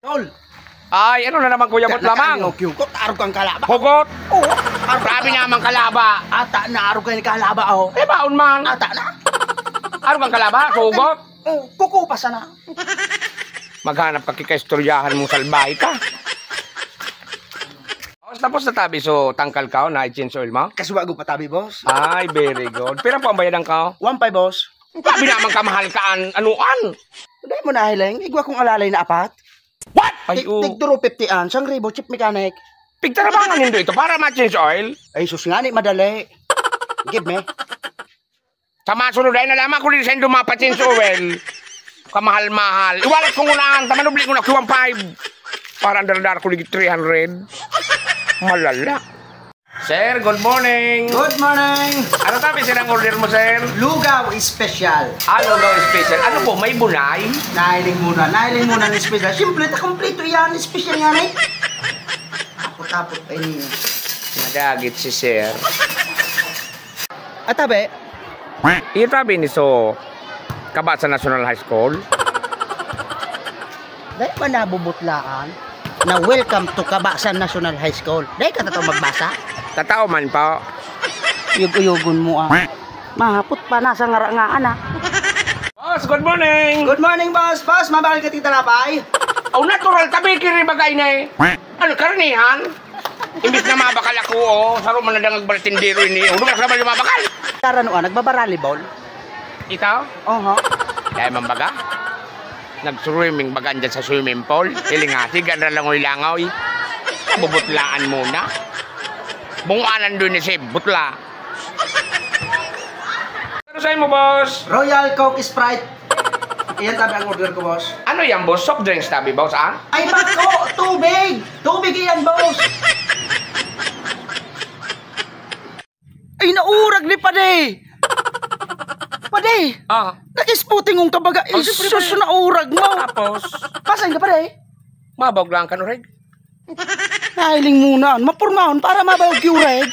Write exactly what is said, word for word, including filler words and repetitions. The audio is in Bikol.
Tol. Ay, ano na naman, Kuya Bot Lamang? Hugot, arog kang kalaba. Hugot? Oo, arog. Grabe naman kalaba. Ata na, arog kayo ni kalaba, oh. Eh, baon man. Ata na. Arog kang kalaba, hugot? Oh, kukupa sana. Maghanap ka kikaistoryahan mo, salbahe ka. Boss, tapos na tabi, so tangkal ka, oh, na-change oil mo? Kasubago pa tabi, boss. Ay, very good. Pira po ang bayadan ka, oh? One five, boss. Grabe naman kamahal ka, an-, anuan? Dai mo nahiling, igwa kong alalay na apat. What? Ay, Tig-, oo. Tig two fifty an, siyang ribo, chief mechanic. Pigtarabangan nindo ito para ma-change oil? Ay, sus nga, ni madali. Give me. Sa masunod ay na lamang ko din sa indo mapa-change oil. Kamahal-mahal. Iwalat ko muna ang tamanubli ko na one five. Para ang daladala ko ligi three hundred. Malala. Sir, good morning. Good morning. Ano tabi silang order mo, sir? Lugaw special. Ah, lugaw special. Ano po, may bunay? Nahiling muna. Nahiling muna ng special. Siyempre, ta kompleto yan. Special nga na eh. Tapot-tapot pa ini. Nadagit si sir. Atabe? Iyo tabi ni so, Kabasan National High School? Dai pa nabubutlaan na welcome to Kabasan National High School. Dai ka tataw magbasa? Tatao man po. Uyog-uyogon mo, ah. Mahapot pa, nasa ngara nga, anak. Boss, good morning. Good morning, boss. Boss, mabahal ka tigtalapay? Oh, natural, tabi kiri bagay na eh. Ano, karanihan? Imbis na mabakal ako, oh, saro man na dangag baltindero ini. Huwag na sa mabakal. Karano, ah, nagbabaralibol? Ikaw? Oho. Dahil man baga? Nag-swimming baga dyan sa swimming pool. Hiling ha, sigan na langoy-langoy. Bubutlaan muna. Bunganan doon ni Sib, butla. Ano sa'yo mo, boss? Royal Coke Sprite. Iyan tabi ang order ko, boss. Ano yan, boss? Soft drinks tabi, boss, ah? Ay, bako! Tubig! Tubig iyan, boss! Ay, naurag ni Padi! Padi! Ah. Nakisputing kong kabaga. Oh, siyempre, Isus, Padi. Naurag mo! Tapos? Pasan ka, Padi? Mabawag lang ka, Noreg. Nahiling muna, mapurmahon para mabaog ki ureg.